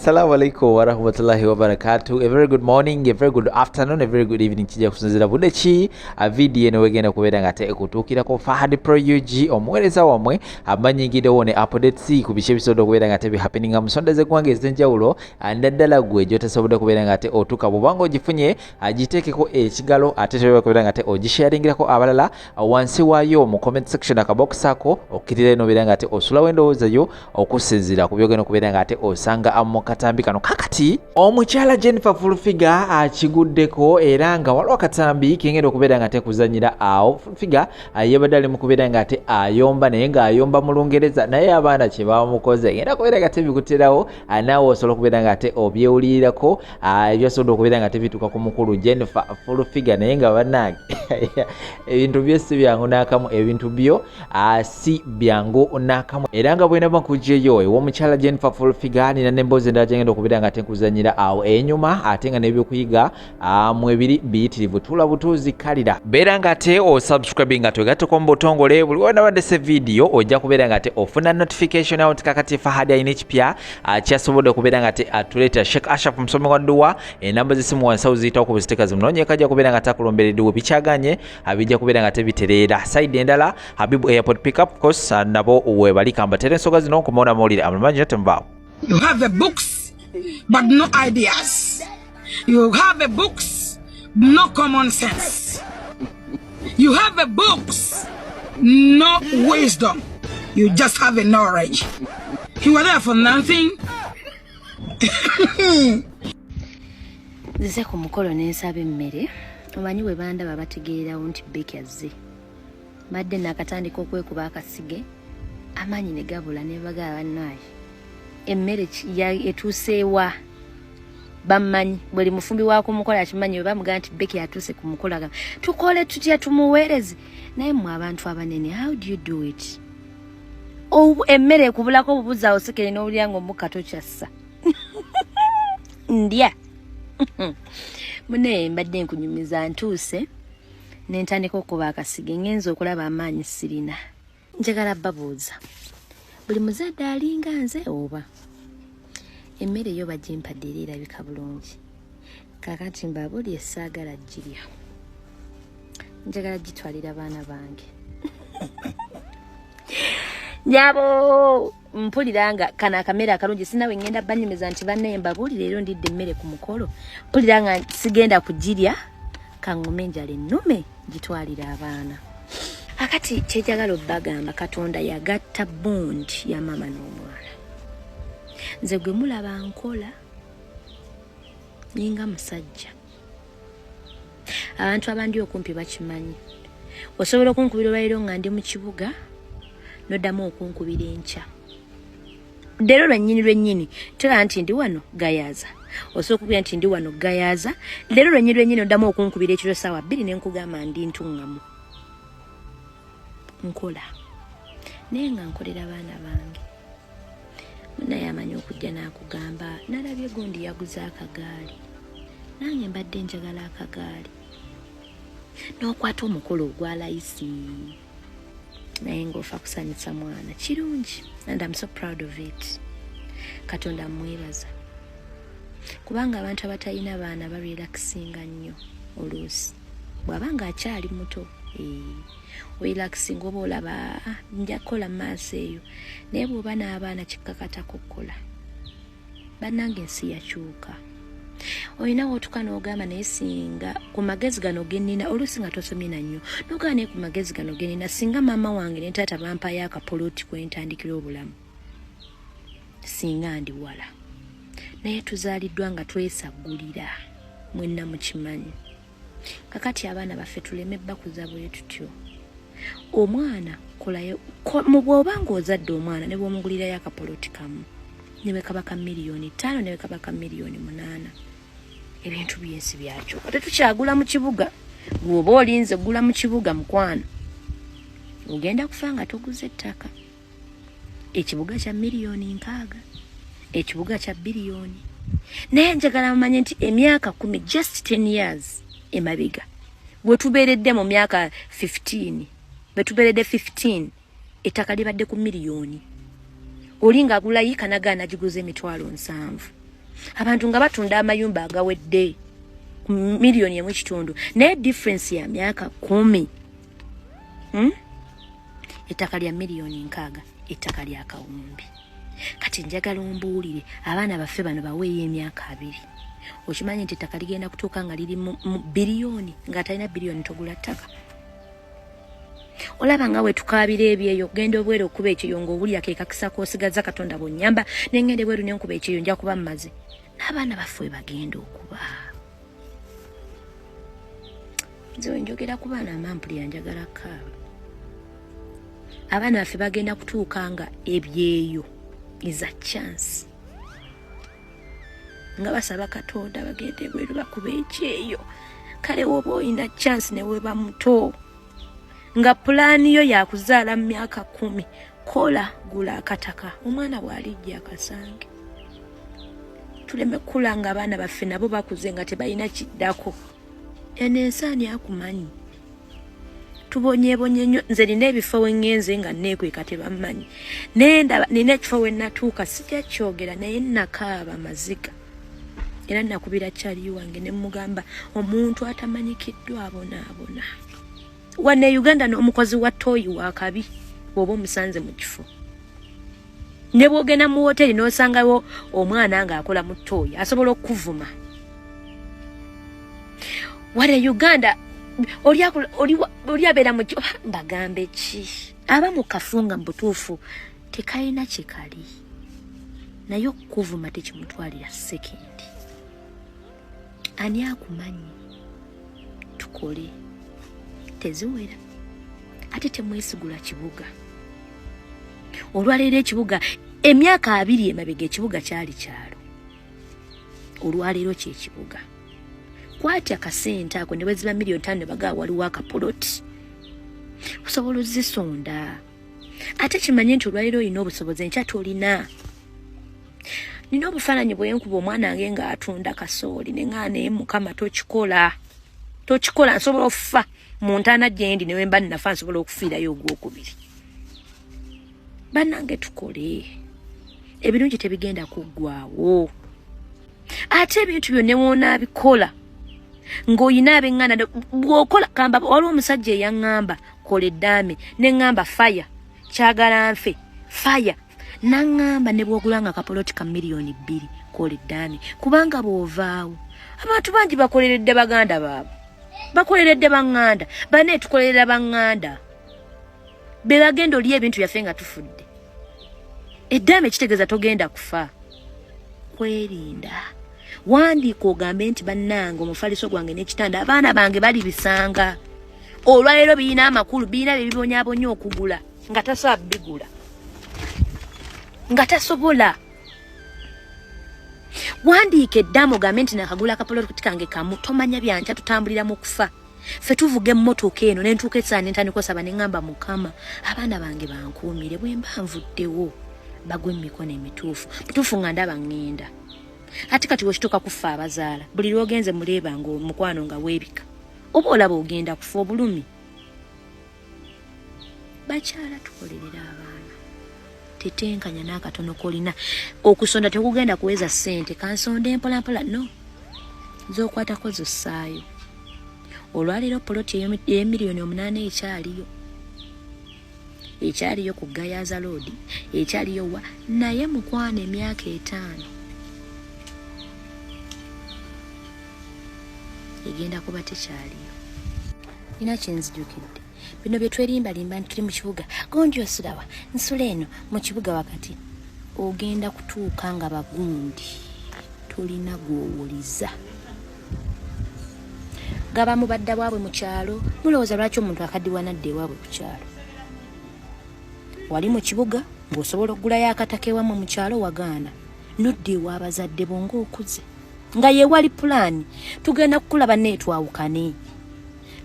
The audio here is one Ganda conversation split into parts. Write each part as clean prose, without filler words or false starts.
Assalamu alaikum warahmatullahi wabarakatuh. A very good morning, a very good afternoon, a very good evening. Kijja kusinziira budde ki video eno wegenda kubeera nga ate ekutuukirako. Fahad Pro UG, omuweereza wammwe amanyigiddewo ne updates ku biki ebisobodde okubeera nga ate bihappeninga mu nsonda z'eggwanga ez'enjawulo, naddala gwe gy'otasobodde kubeera nga ate otuuka. Bw'obanga ogifunye, agiteekeko ekigalo, ate toyeba kubeera nga ate ogisharingirako abalala. Wansi waayo mu comment section, akabokisi ako okkirira nobeera nga ate osulawo endowooza yo okusinziira ku byogenda okubeera nga ate osanga mu katambi kano. Kakati omukyala Jennifer Full Figure akiguddeko, era nga waliwo akatambi kengenda okubeera nga ate kuzanyira awo. Full Figure yebadde ali mu kubeera nga ate ayomba, naye ng'ayomba mu Lungereza, naye abaana kye bamukoze ngenda kubeera nga ate bikuterawo, naawe osobola okubeera nga ate obyewulirirako ebyasobodde okubeera nga tebituuka ku mukulu Jennifer Full Figure. Naye nga bannange, ebintu byo si byangu n'akamu, ebintu byo si byangu n'akamu. Era nga bwenaba nkugyeyo ew'omukyala Jennifer Full Figure, nina n'emboozi endala gyengenda okubeera nga ate nkuzanyira awo enyuma, ate nga n'ebyokuyiga mwebiri biyitirivu. Tuula butuuzi, kalira, beera nga ate osubscribe nga twegatteko mu butongole. Buli wona se video ojja kubeera nga ate ofuna notification awo nti kakati Fahadi alina ekipya kyasobodde okubeera nga ate atuleetera. Sheikh Ashraf, musomi wa dduwa, enamba z'essimu wansi ziyitawo ku buziteeka zimunoonyeeko, ajja kubeera nga atakulombereddewo bikyaganye, bijja kubeera nga tebitereera. Side endala, Habibu Airport Pickup course nabo webali. Kambateera ensonga zino nkomawo namawulire amalungi, temuvaawo. You have the books, but no ideas. You have the books, no common sense. You have the books, no wisdom. You just have a knowledge. You were there for nothing. Nzize ku mukolo n'ensaba emmere. Omanyi bwe bandaba bategeererawo nti Becky azze. Mbadde nakatandika okwekuba akasige, amaanyi ne gabula, ne bagaba bannaaye emmere etuuseewa. Bammanyi, buli mufumbi wa ku mukolo akimanyi, bwe bamugamba nti Becky atuuse ku mukolo, agamba tukole tutya, tumuweereze. Naye mmwe abantu abanene, how do you do it? Emmere ekubulako obubuzi, awo sekere n'owulira nga omukka tokyassa. Ndya munaye, mbadde nkunyumiza. Ntuuse nentandika okuba akasige, ngenza okulaba amaanyi sirina. Njagala babuuza, buli muzadde alinga nze oba emmere yo bagimpadde era erabika bulungi? Kakati mbabuulire, saagala girya, njagala gitwalira baana bange. Nyabo, mpulira nga kano akamere akalungi sinawe. Ngenda banyumiza nti bannaye, mbabuulire, leero ndidde emmere ku mukolo, mpulira nga sigenda kugirya, kaŋŋume enjala ennume, gitwalira abaana. Akati kyejagala obbagamba, Katonda yagatta bond ya maama n'omwana. Nze gwe mulaba nkola ninga musajja, abantu abandi okumpi bakimanyi. Osobola okunkubira olwaliro nga ndi mu kibuga, noddamu okunkubira enkya leero lwennyini lwennyini, tera nti ndi wano Gayaza. Osobola okukubira nti ndi wano Gayaza leero lwennyini lwennyini, oddamu okunkubira ekiro saawa 2 nenkugamba ndi ntuŋŋamu. Nkola naye nga nkolera baana bange. Naye amanyi okujja n'akugamba, nalabye gundi yaguze akagaali, nange mbadde njagala akagaali, n'okwata omukolo ogwa layisi, naye ng'ofa kusanyusa mwana. Kirungi and I'm so proud of it. Katonda mwebaza, kubanga abantu abatalina baana barelaxinga nnyo. Oluusi bw'aba nga akyali muto, orelaxinga, oba olaba, "Ah, nja kukola mu maaso eyo." Naye bw'oba n'abaana, kikkakatako kukola. Bannange, ensi yakyuka. Olina wootuka n'ogamba, naye singa ku magezi gano gennina, oluusi nga tosomye nannyo, n'ogamba, naye ku magezi gano gennina, singa maama wange ne taata bampayo akapoloti kwentandikira obulamu, singa ndi wala. Naye tuzaaliddwa nga twesaggulira, mwenna mukimanyi. Kakati abaana baffe tuleme bakuza bwe tutyo. Omwana kolayo mu bw'oba ng'ozadde omwana, ne bw'omugulirayo akapoloti kamu, ne bwe kaba ka miliyoni 5, ne bwe kaba ka miliyoni 8. Ebintu byensi byakyuka, tetukyagula mu kibuga. Bw'oba olinze gula mu kibuga, mukwano, ogenda kufa nga toguze ettaka. Ekibuga kya miliyoni 60, ekibuga kya biliyoni. Naye njagala mumanye nti emyaka 10, just 10 years emabega, bwe tubeeredde mu myaka 15, bwe tubeeredde 15, ettaka libadde ku miliyoni. Oli ng'agula yiika nagaana giguza 70,000. Abantu nga batunda amayumba agawedde 1.5 miliyoni, naye difference ya myaka 10. Ettaka lya miliyoni 60, ettaka lya kawumbi. Kati njagala ombuulire, abaana baffe bano baweeyo emyaka 20, okimanyi nti ettaka ligenda kutuuka nga liri mu biliyoni, ng'atalina biliyoni togula ttaka. Olaba nga wetukaabira ebyeyo, genda obweru okuba ekyeyo ng'owulira ke kakisa k'osigaza. Katonda bw'onnyamba nengenda ebweru nenkuba ekyeyo, nja kuba mmaze n'abaana baffe we bagenda okuba. Nze wenjogera ku baana amampulira njagala kaaba. Abaana baffe bagenda kutuuka nga ebyeyo is a chance, nga basaba Katonda bagende ebweru bakuba ekyeyo. Kale woba olina chance neweba muto nga pulaani yo yakuzaala mu myaka 10, kola, gula akataka, omwana bw'alijja akasange. Tuleme kukula nga abaana baffe nabo bakuze nga tebalina kiddako. Eno ensaani akumanyi tubonyebonye nnyo. Nze nina ebifo we ŋŋenze nga neekweka tebammanyi, naye ndaba nina ekifo we natuuka, sijja kyogera, naye nakaaba maziga era nakubira kyali wange ne mugamba, omuntu atamanyikiddwa abonaabona. Wano e Uganda n'omukozi wa toyi wakabi bw'oba omusanze mu kifo, ne bw'ogenda mu woteri n'osangawo omwana ng'akola mu toyi, asobola okukuvuma. Wano e Uganda oli abeera mu, mbagambe ki, aba mu kafunga mu butuufu tekalina kyekali, naye okukuvuma tekimutwalira sekendi. Ani akumanyi? Tukole, teziwera. Ate temwesigula kibuga. Olwaleero ekibuga, emyaka 20 emabega ekibuga kyali kyalo, olwaleero kyekibuga. Kwatya kasente ako ne bweziba miliyoni 5, bagaa waliwo akapoloti osobola ozisonda. Ate kimanye nti olwaleero olina obusobozi, enkya tolina. Nina obufaananyi bwenkuba omwana wange ng'atunda kasooli, neŋaa, naye Mukama tokikola, tokikola, nsobola okufa mu ntaana gyendi, newemba nnafa nsobola okufiirayo ogwokubiri. Bannange, tukole ebirungi, tebigenda kuggwawo. Ate ebintu byonna wonaabikola ng'olina ab'eŋŋanda bw'okola kamba, waliwo omusajja eyaŋŋamba kola eddaame, neŋŋamba faya kyagala nfe faya, naŋŋamba ne bw'ogula nga kapoloti ka miliyoni 2, kola eddaame, kubanga bw'ovaawo abantu bangi bakoleredde baganda baabwe, bakoleredde baŋŋanda bane, tukolerera baŋŋanda be bagenda oli ebintu byaffe nga tufudde. Eddaame kitegeeza togenda kufa. Kwerinda, wandiika ogambe nti bannange, omufaliso gwange n'ekitanda abaana bange bali bisanga. Olwaleero birina amakulu, birina byebibonyabonya okugula nga tasobola bigula, nga tasobola. Wandiika eddaame ogambe nti nakagula akapoloti kange kamu. Tomanya byankya, tutambulira mu kufa. Ffe tuvuga emmotoka eno nentuuka esaa nentandika osaba, neŋŋamba, Mukama, abaana bange bankuumire, bwe mba nvuddewo bagwe emikono emituufu butuufu nga ndaba ŋŋenda. Ate kati wekituuka kufa abazaala, buli lwogenze muleeba nga omukwano nga weebika, oba olaba ogenda kufa obulumi. Bakyala, tukolerera abaana. Tetenkanya n'akatono kolina. Okusonda tekugenda kuweza ssente, kansonde empolampola, no zokwatako zossaayo. Olwaleero poloti ey'emiliyoni 8 ekyaliyo, ekyaliyo ku Gayaza Road, ekyaliyo wa, naye mukwano emyaka 5 egenda kuba tekyaliyo. Nina kyenzijukidde, bino bye twerimbalimba nti tuli mu kibuga, gundi osulawa, nsula eno mu kibuga wakati. Ogenda kutuuka nga bagundi tolina gwowuliza, gabamu badda bwabwe mu kyalo. Mulowooza lwaki omuntu akaddiwa nadda ewaabwe ku kyalo? Wali mu kibuga ng'osobola okugulayo akataka ewammwe mu kyalo, wagaana nodda ew'abazadde bo ng'okuze, nga yewali pulaani. Tugenda kukulaba neetwawukane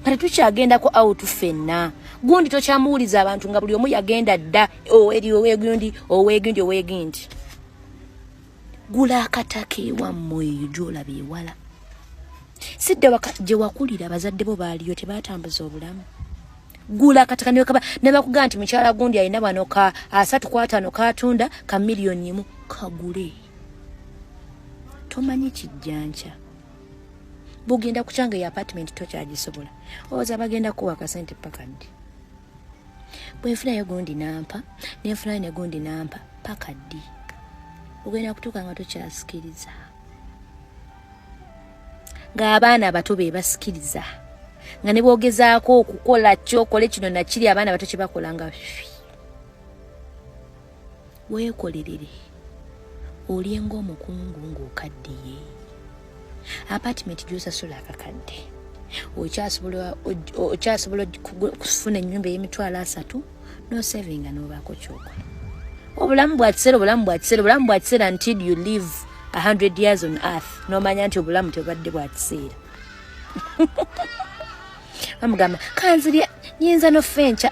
nga tetukyagendako out ffenna. Gundi tokyamuwuliza, abantu nga buli omu yagenda dda eri owegundi, owegundi, owegundi. Gula akataka ewammwe eyo gyolaba ewala, sidda gye wakulira, abazadde bo baaliyo, tebatambuza obulamu. Gula akataka ne bakugaa nti mukyala gundi alina wano ka 35 katunda ka miliyoni 1, kagule. Tomanyi kijjanca bugenda kukyanga eyo apartment tokyagisobola. Owoza bagenda kuwa akasente paka ddi? Bwenfunayo gundi nampa, nenfunayo ne gundi nampa, paka ddi? Ogenda kutuuka nga tokyasikiriza, ng'abaana abato be basikiriza, nga ne bwogezaako okukola kyokole kino nakiri, abaana bato kyebakola nga weekolerere, olye ng'omukungu ng'okaddiye. Apartment gy'osasula akakadde, okyasobola okufuna ennyumba ey'emitwalo 30 n'osavinga n'obaako kyokola. Obulamu bwa kiseera, obulamu bwa kiseera, obulamu bwa kiseera until you live 100 years on earth, n'omanya nti obulamu tebubadde bwa kiseera. Bamugamba kanzirya nyinza nofa enkya,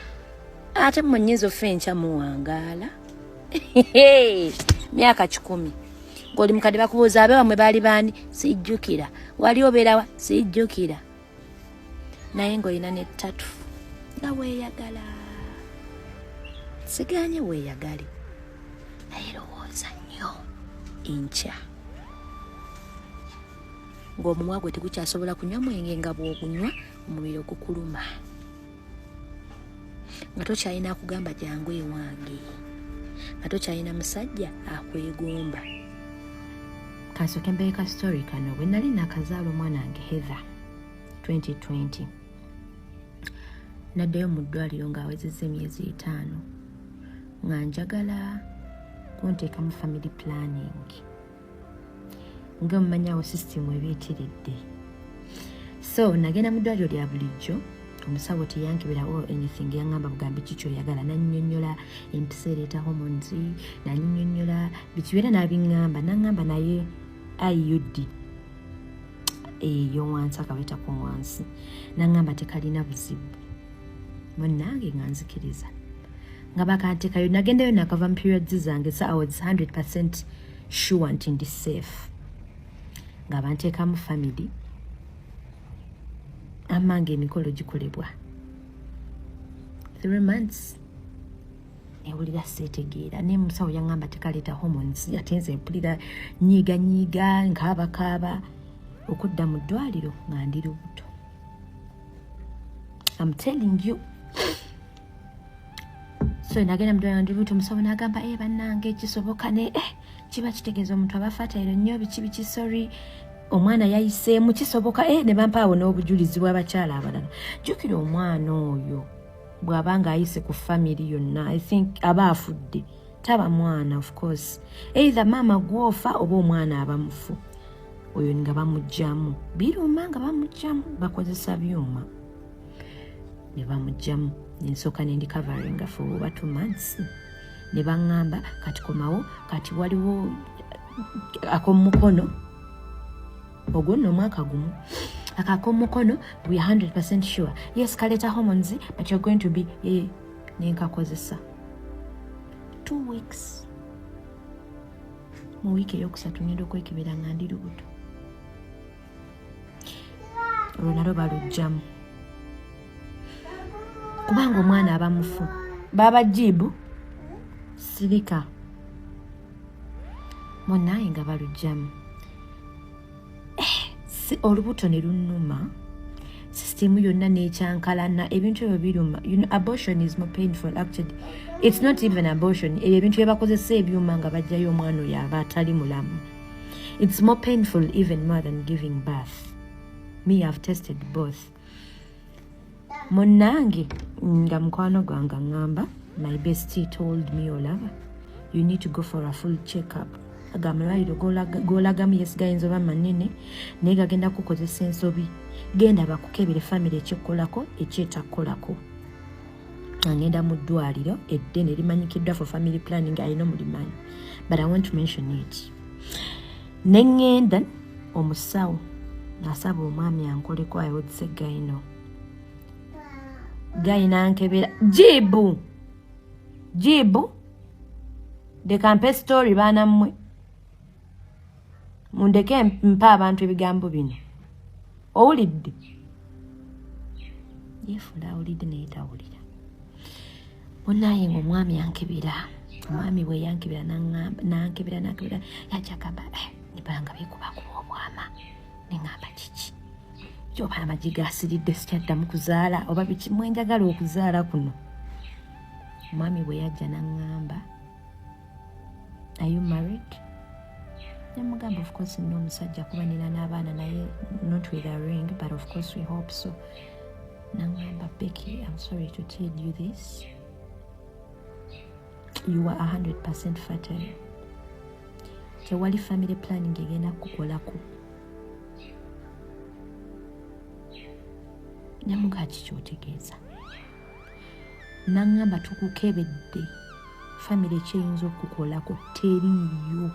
ate mmwe nyinza ofa enkya, muwangaala myaka 100 ng'oli mukadde. Bakubuuza abe wamwe baali baani? Sijjukira. Wali obeerawa? Sijjukira. Naye ng'olina nettatu nga weeyagala. Siganye weeyagale, naye lowooza nnyo enkya ng'omumwa gwe tegukyasobola kunywa mwenge, nga bw'ogunywa omubiri ogukuluma, nga tokyalina akugamba jangu ewange, nga tokyalina musajja akwegomba. Kansooke mbeeka story kano. Bwe nali nakazaala omwana wange Heather 2020, naddayo mu ddwaliro ng'awezezza emyezi 5, nga njagala kunteekamu family planning. Nga mumanyawo system ebyetiridde, so nagenda mu ddwaliro lya bulijjo. Omusawo teyankeberawo anything, yaŋŋamba bugambi ki kyoyagala. Nannyonnyola empisa ereeta hormones, nannyonnyola biki byonna n'abiŋŋamba. Naŋŋamba naye IUD eyo wansi akabeetako wansi, naŋŋamba tekalina buzibu. Munnange nga nzikiriza nga bakanteekayo. Nagendayo nakava mu periods zange, so I was 100% sure nti ndi safe. Nga banteekamu family, amanga emikolo gikolebwa 3 months, newulira seetegeera. Naye musawo yaŋŋamba tekaleeta hormones, ate nze mpulira nyiiga nyiiga, nkaabakaaba. Okudda mu ddwaliro nga ndi lubuto. I'm telling you. So nagenda mu ddwaliro ndi lubuto. Omusawo n'agamba, "E bannange, kisoboka ne kiba kitegeeza omuntu aba fertile nnyo, biki biki, sorry, omwana yayiseemu, kisoboka." Ne bampaawo n'obujulizi bw'abakyala abalala. Jjukira omwana oyo bw'aba ng'ayise ku family yonna, I think aba afudde, taba mwana. Of course, either maama gwofa oba omwana aba mufu. Oyo nga bamugjamu, biruma nga bamugjamu, bakozesa byuma ne bamugjamu. Nensooka nendi coveringa for oba 2 months, ne baŋŋamba kati komawo. Kati waliwo ak'omukono, ogwo nno omwaka gumu. Ako ak'omukono, we are 100% sure, yes, kaleeta hormones, but you're going to be nenkakozesa 2 weeks. Mu wiiki eyokusatu ngenda okwekebera nga ndi lubuto. Olwo nalwo balugjamu kubanga omwana aba mufu. Baba jibu sirika munaye nga balugjamu. Olubuto ne lunnuma, sisitemu yonna nekyankalana. Ebintu ebyo biruma. Abortion is more painful. Actually, it's not even abortion. Ebyo ebintu byebakozesa ebyuma nga bajjayo omwana oyo aba atali mulamu, it's more painful, even more than giving birth. Me, have tested both. Munnange nga mukwano gwange aŋŋamba, my bestie told me, "Olaba, you need to go for a full check up. Aga amalwaliro g'olagamu, yes, gayinza oba manene, naye gagenda kukozesa ensobi. Genda bakukebere family ekyekolako ekyetakolako." Agenda mu ddwaliro eddene limanyikiddwa for family planning, alina omulimanyi, but I want to mention it. Neŋŋenda, omusawo nasaba omwami ankoleko. I would say gyno gyno nkebera jibu jibu. Leka mpe story, baana mmwe, mundeke mpa abantu ebigambo bino. Owulidde? Yefuula awulidde naye tawulira. Munaye nga omwami ankebera, omwami bwe yankebera, nankebera, nankebera, yajagamba, eh, Nembala nga beekubakuba obwama, neŋamba kiki oba amagi gasiridde, sikyaddamu kuzaala oba biki, mwenjagala okuzaala kuno. Omwami bwe yajja naŋŋamba, "Are you married?" Nemugamba, "Of course nina omusajja, kuba nina n'abaana naye, not with a ring, but of course we hope so." Naŋŋamba, "Becky, I'm sorry to tell you this, you are 100% fertile. Tewali family planning egenda kukukolako." Namugaa, "Kikyotegeeza?" Naŋŋamba, "Tukukebedde, family ekyeyinza okukukolako teriiyo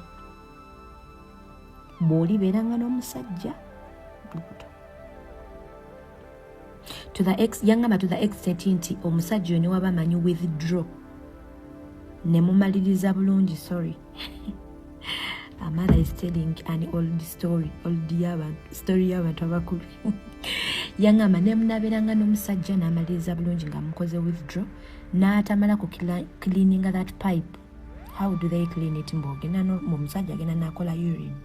bw'olibeeranga n'omusajja lubuto." To the ex, yaŋŋamba to the extent nti omusajja oyo newaba amanyi withdraw ne mumaliriza bulungi. Sorry, Amara is telling an old story, old y'abantu, story y'abantu abakulu. Yaŋŋamba ne munabeeranga n'omusajja n'amaliriza bulungi nga mukoze withdraw, n'atamala ku cleaninga that pipe. How do they clean it? Mbu ogenda, omusajja agenda n'akola urine,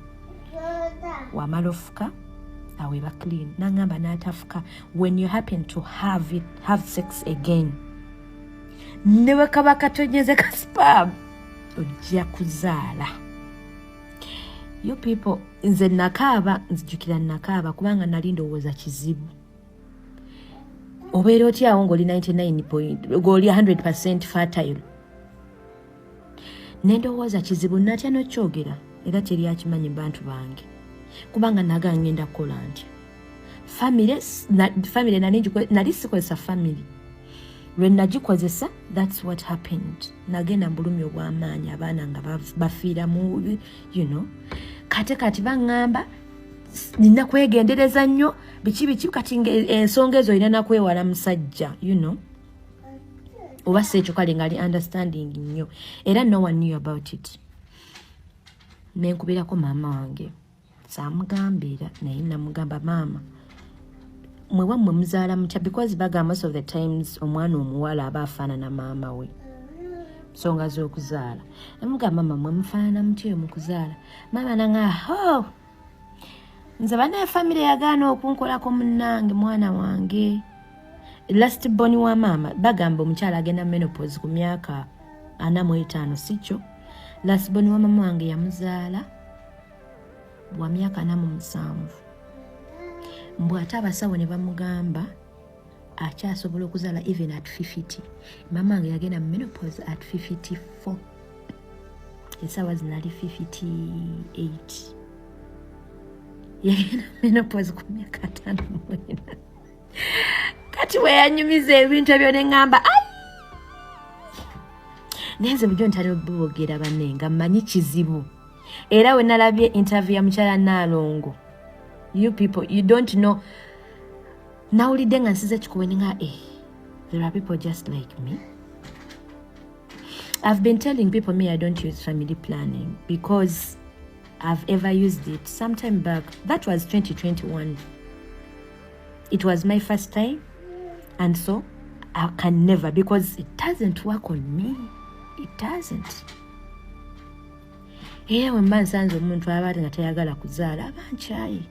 wamala ofuka, awo eba clean. Naŋŋamba n'atafuka, when you happen to have it, have sex again, ne bwe kaba katonyeze ka sperm, ojja kuzaala. You people, nze nakaaba, nzijukira nakaaba kubanga nali ndowooza kizibu. Obeera otyawo ng'oli 99 point, ng'oli 100% fertile? Nendowooza kizibu, natya nokyogera, era teri akimanyi bantu bange, kubanga naga ngenda kukola ntya family family nali sikozesa family. Lwe nagikozesa, that's what happened. Nagenda mu bulumi obw'amaanyi, abaana nga bafiiramu. Kate kati baŋŋamba nina kwegendereza nnyo, biki biki. Kati ensonga ezo olina nakwewala musajja, oba si ekyo kale ngaali understanding nnyo. Era no one knew about it. Nenkubirako maama wange, saamugambira, naye namugamba, "Maama, mwe wammwe muzaala mutya?" Because bagamba most of the times omwana omuwala aba afaanana maama we, nsonga z'okuzaala. Namugamba, "Maama, mwe mufaanana mutya eyo mu kuzaala?" Maama nanga, "Oh, nze banaye family yagaana okunkolako. Munnange, mwana wange last born wa maama, bagamba omukyala agenda menopause ku myaka 45, si kyo? Last born wa maama wange yamuzaala wa myaka 47. Mbw ate abasawo ne bamugamba akyasobola okuzaala even at 50. Maama wange yagenda mu menopause at 54, esaawa zinali 58. Yagenda menopause ku myaka 54. Kati weyanyumiza ebintu ebyo neŋŋamba, ai, naye nze bulijjo ntali bwogera banne nga mmanyi kizibu. Era we nalabye interview ya mukyala Naalongo, you people, you don't know, nawulidde nga nsiza ekikubo nenga, eh, there are people just like me. I've been telling people, me, I don't use family planning because I've ever used it some time back. That was 2021. It was my first time, and so I can never, because it doesn't work on me. It doesn't. Era bwe mba nsanze omuntu aba nga tayagala kuzaala, aba nkyaye,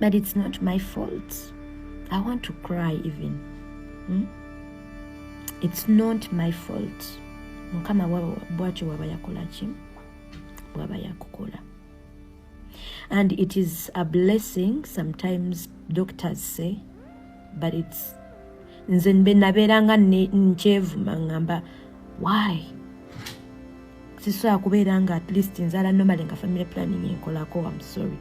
but it's not my fault. I want to cry even, It's not my fault. Mukama bwatyo waba yakola ki, bwaba yakukola, and it is a blessing sometimes, doctors say, but it's nze mbe nabeeranga nkyevuma, ngamba why sisobola kubeera nga at least nzaala normally nga family planning enkolako. I'm sorry,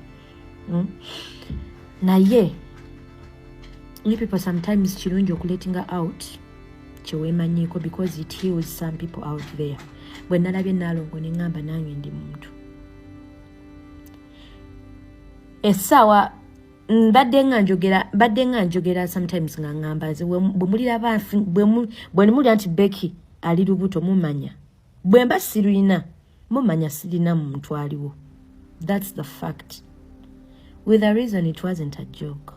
Naye you people, sometimes kirungi okulettinga out kyeweemanyiiko because it heals some people out there. Bwe nalabye Naalongo neŋŋamba nange ndi muntu. Essaawa mbadde nga njogera sometimes nga ŋŋamba nze bwe muliraba bwe nimulira nti Becky ali lubuto, mumanya bwe mba sirulina, mumanya sirina muntu aliwo. That's the fact, with a reason. It wasn't a joke.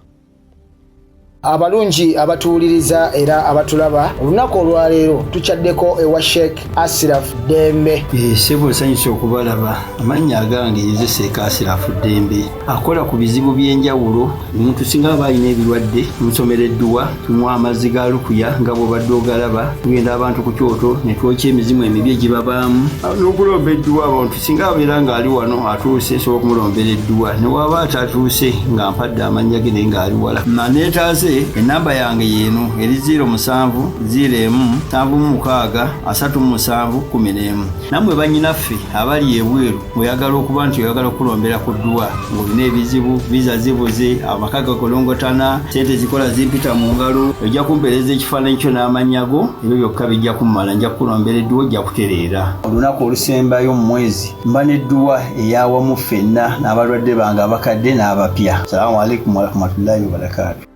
Abalungi abatuwuliriza era abatulaba, olunaku olwaleero tukyaddeko ewa Sheikh Asiraf Ddembe. Ssebo, nsanyuse okubalaba. Amannya agange nze Sheikh Asirafu Ddembe, akola ku bizibu by'enjawulo. Omuntu singa aba alina ebirwadde, tumusomera edduwa, tumuwa amazzi ga lukuya nga bw'obadde ogalaba. Tugenda abantu ku kyoto ne twokya emizimu emibi egibabaamu n'okulomba edduwa. Abantu singa abeera ng'ali wano atuuse, nsobola okumulombera edduwa, ne waba atatuuse nga mpadde amannya ge naye ng'ali wala naneetaaze. Enamba yange yeeno eri 07 01 76 37 11. Nammwe bannyinaffe abali ebweru, ng'oyagala okuba nti oyagala okulombera ku dduwa, ng'olina ebizibu, visa zibuze, amaka gakolongotana, sente zikola zimpita mu ngalo, ojja kumpeereza ekifaananyi kyo n'amannya go. Ebyo byokka bijja kummala, nja kukulombera edduwa, ojja kutereera. Olunaku olusembayo mu mwezi mba n'edduwa eyawamu ffenna n'abalwadde bange abakadde n'abapya. Salaamu alaikum warahmatullahi wabarakaatu.